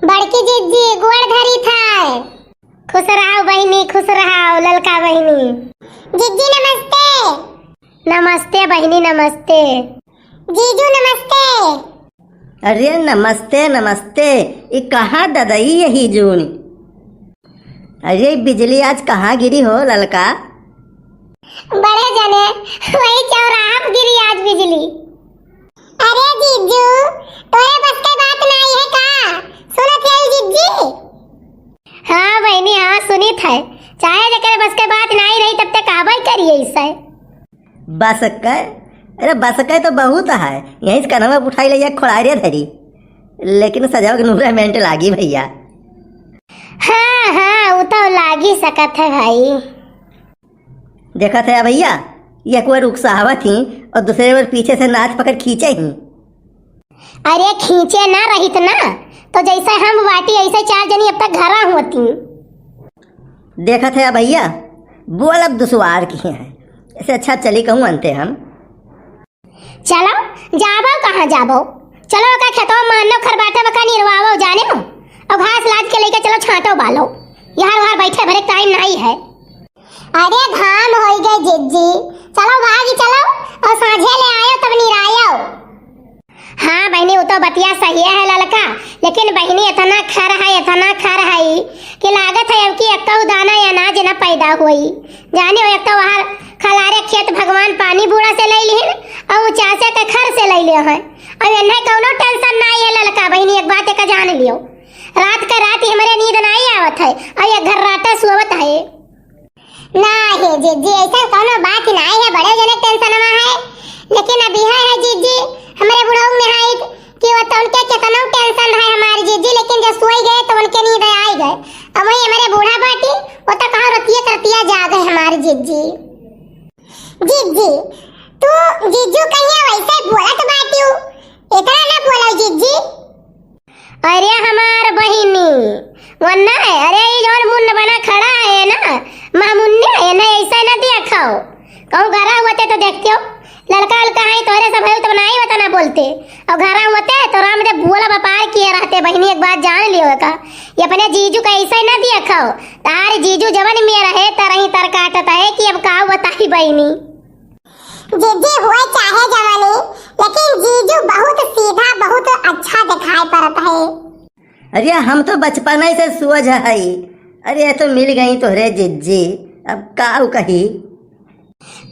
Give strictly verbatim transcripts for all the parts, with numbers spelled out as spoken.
बड़की जिज्जी, गोड़ धरी थाय। खुश रहो बहिनी, खुश रहो ललका बहिनी। जिज्जी नमस्ते। नमस्ते बहिनी, नमस्ते। जीजू नमस्ते। अरे नमस्ते, नमस्ते। ई कहाँ ददई यही जून? अरे बिजली आज कहाँ गिरी हो ललका? बड़े जने, वही चौराहा पे गिरी आज बिजली। अरे जीजू, तोरे बस के बात नाई है का? सुनत है जिज्जी? हाँ बहिनी, हाँ सुनित है। चाहे जेकरे बस के बात नाई रही तब तक आवे करिए इसे। बस के? अरे बस के तो बहुत है, यहीं से कन्हवा उठाई ले जा खोड़ारे धरी। लेकिन सजावे के नूरे मेंट लागी भैया। हाँ, हाँ, वो तो लागी सकत है भाई। देखत है भैया, एक बार उकसावत ही और दूसरे बार पीछे से नाथ पकड़ खींचे ही। अरे खींचे ना रहित ना, तो जैसे हम बाटी ऐसे चार जनी अब तक घरा होती। देखत है भैया, बोल अब दुश्वार की है, ऐसे अच्छा चली कहूँ अंते हम। चलो, जाबो कहाँ जाबो? चलो ओका खेतवा में अन्नो खरबाटे बका निरवावो जाने हो। और घास लाद के लेके चलो छांटो बालो। यार वहार बैठे भरे टाइम नाई है। अरे घाम होई गए जिज्जी, चलो भागी चलो और सांझे ले आयो तब निरायो। हाँ बहिनी, वो तो बतिया सही है ललका, लेकिन बहिनी इतना खर है, इतना खर है कि लागत है अब की एक्कऊ दाना अनाज न पैदा होई। जाने हो, एक तो वहाँ खलारे खेत भगवान पानी बूढ़ा से ले लिहिन और चाचा के खर से ले लियो है। और इन्हें कौनो टेंशन नाई है ललका बहिनी, एक बात एक जान लियो, रात का रात ही हमरे नींद नाई आवत है और ये घर राटा सोवत है। ना हे जिज्जी, ऐसा कौनो बात ही नाई है, बड़े जने टेंशन में है। लेकिन अब यह है जिज्जी, हमरे बुढ़ऊ में है कि वो तो उनके कितनो टेंशन है हमारी जिज्जी, लेकिन जब सोई गए तो उनके नींद आई गए। अब वही हमारे बूढ़ा बाटी, वो तो कहाँ रतिया करतिया जागे हमारी जिज्जी। जिज्जी, तू जिज्जू कहिया वैसे बोलत बाटियो, इतना ना बोलो जिज्जी। अरे हमार बहिनी, वन्ना है, अरे ई जौन मुन्न बना खड़ा है ना, मामुन्ने है ना, ऐसा ना देखो। कहूँ घरा होते तो देखते हो, लड़का लड़का है तोहरे सब है तो नाई होता ना बोलते। और घरा होते तो राम दे बोला व्यापार किए रहते। बहिनी एक बात जान लियो का, ये अपने जीजू का ऐसा ना देखो। तार जीजू जवन में रहे तरही तर काटत है कि अब का बताई बहिनी। जीजी हुए चाहे जवानी, लेकिन जीजू बहुत सीधा, बहुत अच्छा दिखाई पड़त है। अरे हम तो बचपन से सोझ हई। अरे ये तो मिल गई तोहरे जिज्जी, अब काऊ कही।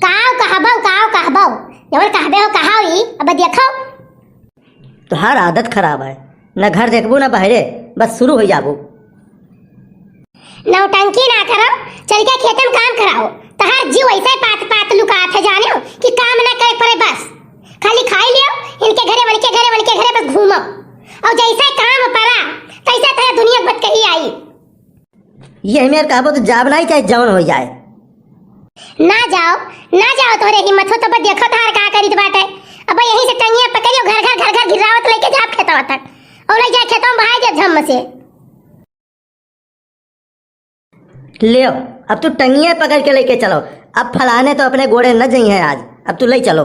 काऊ कहबो, काऊ कहबो, जवन कहबे हो कहाऊ ही, अब देखो। तोहार आदत खराब है, न घर देखबू न बहरे, बस शुरू हो जाबू। नौटंकी ना करो, चल के खेते में काम कराओ। तहार जीव ऐसे पात पात लुकात है जाने हो कि काम ना करे पड़े बस। खाली खाई लियो, इनके घरे, वनके घरे, वनके घरे बस घूमो। और जैसे काम पड़ा, तैसे तैसे दुनिया बत कही आई। ये मेर कहबो तो जाब नहीं चाहे जौन हो जाए। ना जाओ, ना जाओ, तोरे हिम्मत हो तो बस देखो तहार का करीत बाटे। अब यहीं से टंगिया पकड़ियो, घर घर घर घर घिरावत लेके जाब खेतवा तक। और ले जाए खेतवा में बहाई दे धम्म से। ले, अब तू टंगिया पकड़ के लेके चलो। अब फलाने तो अपने गोड़े न जई हैं आज, अब तू ले चलो।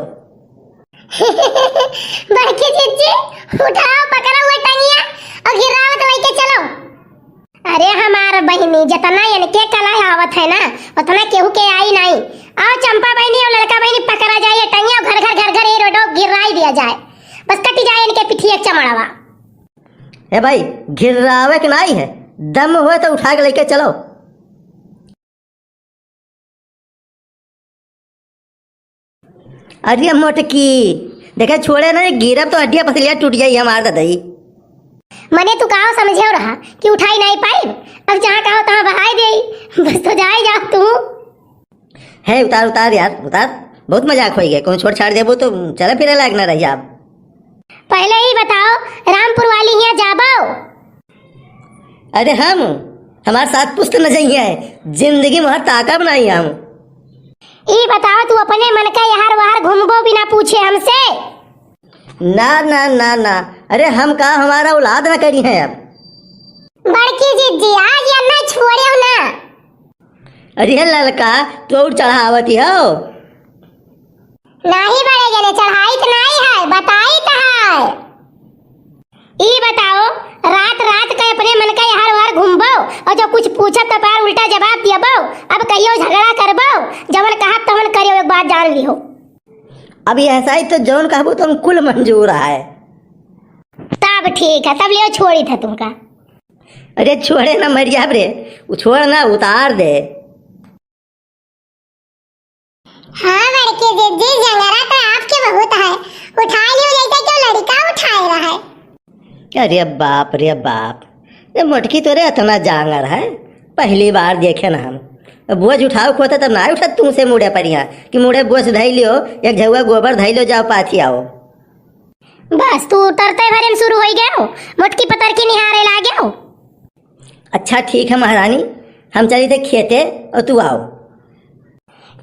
बड़की जिज्जी, उठाओ, पकड़ो वो टंगिया और गिरावत लेके चलो। अरे हमार बहिनी, जितना इनके कला आवत है ना, उतना केहू के आई नहीं। आओ चंपा बहिनी और ललका बहिनी, पकड़ा जाए ये टंगिया, घर घर घर घर ये रोडो गिराई दिया जाए, बस कटी जाए इनके पिठिया के चमड़वा। ए भाई, घिर्रावे के नाई है, दम होए तो उठा के लेके चलो। अरे मोटकी, देखे छोड़े ना, गिरब तो हड्डिया पसलिया टूट जाई हमार ददई। मने तू काहो समझे रहा कि उठाई नाई पाई, अब जहाँ कहो तहाँ बहाई देई, बस तो जाए जा तू। है, उतार, उतार यार, उतार। बहुत मजाक होई गए। कहूँ छोड़ छाड़ देबो तो चले फिरे लायक ना रही आप। पहले ही बताओ, रामपुर वाली हियाँ जाबो? अरे हम, हमार साथ पुस्त न जइहे, जिंदगी में हर ताकब नहीं हम। ई बताओ, तू अपने मन का यहार वहार घूमबो बिना पूछे हमसे? ना, ना, ना, ना। अरे हम का, हमारा औलाद ना करी है अब। बड़की जिज्जी, आज या ना छोड़ियो ना। अरे ललका, तू और चढ़ावती हो? नाही बड़े जने, चढ़ाई त नाही है, बताई त है। ई बताओ, रात रात के अपने कर लिहो। अब ये ऐसा ही तो जौन कहबू तो कुल मंजूर है। तब ठीक है, तब लियो छोड़ी था तुमका। अरे छोड़े ना मर जाब रे, उ छोड़ ना, उतार दे। हाँ बड़की जिज्जी, जंगरा तो आपके बहुत है, उठा लियो जैसे क्यों लड़का उठाए रहा है। अरे बाप रे बाप, ये मोटकी तोरे इतना जांगर है, पहली बार देखे ना हम। बोझ उठाओ खोते तब ना उठत तुमसे मुड़े परिया, कि मुड़े बोझ धई लियो, एक झउआ गोबर धई लियो, जाओ पाथी आओ। बस तू उतरते भरे में शुरू होई गयो, मोटकी पतर की निहारे लागेउ। अच्छा ठीक है महारानी, हम चली थे खेते और तू आओ।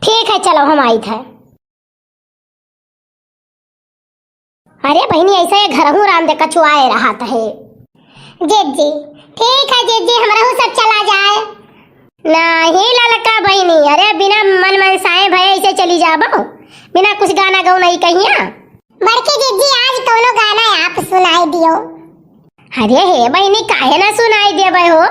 ठीक है, चलो हम आई थे। अरे बहिनी, ऐसे ये घरहू राम दे कछुआए रहत है। जिज्जी, ठीक है जिज्जी, हमरहू सब चला जाए। नाही ललका बहिनी, अरे बिना मन मनसाए भये ऐसे चली जाबो, बिना कुछ गाना गौनई कहिया। बड़की जिज्जी, आज कौनो गाना आप सुनाई दियो। अरे हे बहिनी, काहे ना सुनाई देबे हो?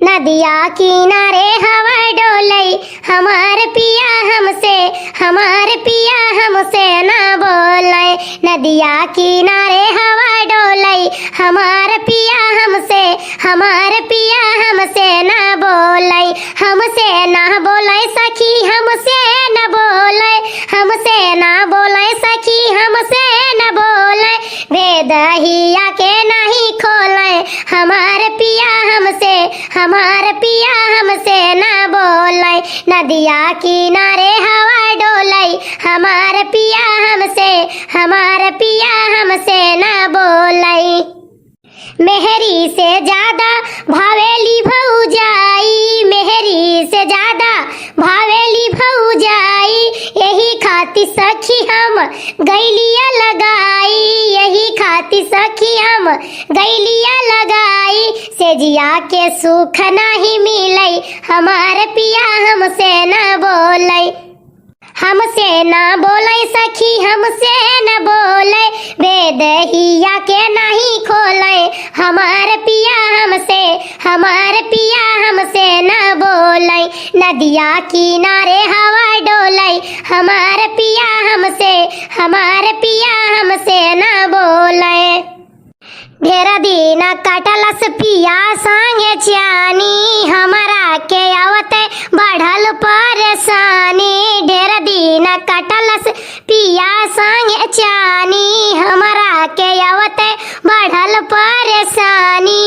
नदिया किनारे हवा डोलई, हमार पिया हमसे, हमार पिया हमसे ना बोलई। नदिया किनारे हवा डोलई, हमार पिया हमसे, हमार पिया हमसे ना बोलई, हमसे ना बोलई सखी, हमसे ना बोलई, हमसे ना बोलई सखी, हमसे ना बोलई। भेदहिया के नाही खोले हमार पिया हमसे, हमार पिया हमसे ना बोले। नदिया किनारे हवा डोले हमार पिया हमसे, हमार पिया हमसे ना बोले। मेहरी से ज्यादा भावेली भौजाई, मेहरी से ज्यादा भावेली भौजाई, यही खातिर सखी हम गइलिया लगाई, यही खातिर सखी हम गइलिया लगाई। सेजिया के सुख नाही मिलई, हमार पिया हमसे ना बोलई। हमसे ना बोले सखी, हमसे ना बोले, भेदहिया के नाही खोले। हमार पिया हमसे, हमार पिया हमसे ना बोले, नदिया किनारे हवा डोले। हमार पिया हमसे, हमार पिया हमसे ना बोले। ढेर दिन कटलस पिया संगे चानी, हमरा के आवते बढ़ल परेशानी। ढेर दिन कटलस पिया संगे चानी, हमरा के आवते बढ़ल परेशानी।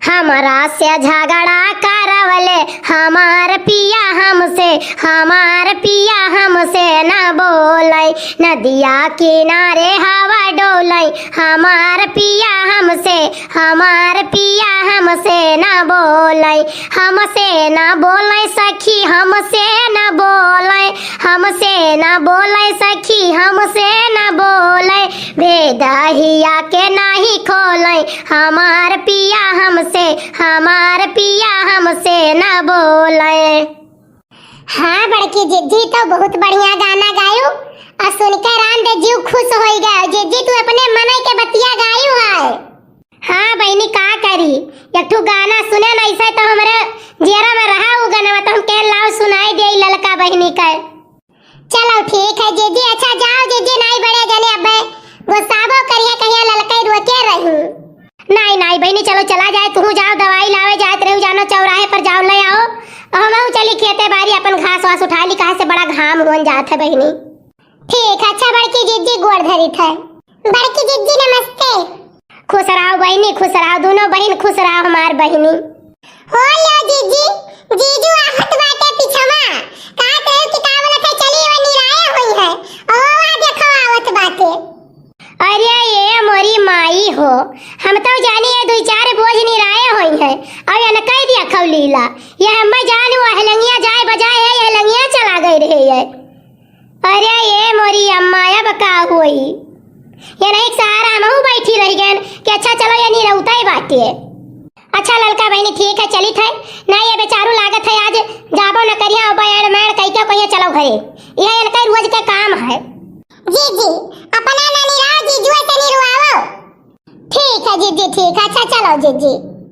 हमरा से झगड़ा करवले हमार पिया हमसे, हमार पिया हमसे ना बोले। नदिया किनारे हवा डोले हमार पिया हमसे, हमार पिया हमसे ना बोले। हमसे ना बोले सखी, हमसे ना बोले, हमसे ना बोले सखी, हमसे ना बोले। भेदहिया के नाही खोले हमार पिया हमसे, हमार पिया हमसे ना बोले। हाँ बड़की जिज्जी, तो बहुत बढ़िया गाना गायू और सुन के राम दे जीव खुश होई गयो। जिज्जी, तू अपने मनई के बतिया गायू है। हाँ बहिनी, का करी, एक ठो गाना सुने न ऐसे तो हमरे जियरा में रहा उ गाना, तो हम कहे लाओ सुनाई दे ललका बहिनी के। चलो ठीक है जिज्जी, अच्छा जाओ जिज्जी, नाई बड़े जने अबे गुस्साबो करिए, कहिया ललकई रोके रही। नाई नाई बहिनी, चलो चला जाए, तू जाओ दवाई लावे जात रहू, जानो चौराहे पर जाओ ले आओ, और हम चली खेते बारी अपन घास वास उठा ली, काहे से बड़ा घाम होन जात है बहिनी। ठीक है, अच्छा बड़की जिज्जी गोड़ धरी थे। बड़की जिज्जी नमस्ते। खुश रहो बहिनी, खुश रहो, दोनों बहिन खुश रहो हमार बहिनी। हो लो जीजी, जीजू आवत बाटे पिछवा। का कहे कि का बोलत है, चली वो निराए होई है। ओ वा देखो आवत बाटे। अरे ये मोरी माई हो, हम तो जानी ये दुई चार बोझ निराए होई है। और ये न कह दिया खौलीला, ये हमें जान वो हलंगिया जाए बजाए है, ये हलंगिया चला गई रहे है। अरे ये मोरी अम्मा, अब का होई? ये नहीं सहारा हमहू बैठी रह गए कि अच्छा चलो ये निरौता ही बाटे। अच्छा ललका बहिनी ठीक है चलित है, ना ये बेचारू लागत है आज जाबो न करिया और बैठ मैड कई के कहिए चलो घरे, यह इनका रोज के काम है। जीजी, अपना ना निराओ जीजुआ से निरवाओ। ठीक है जीजी ठीक है, अच्छा चलो जीजी।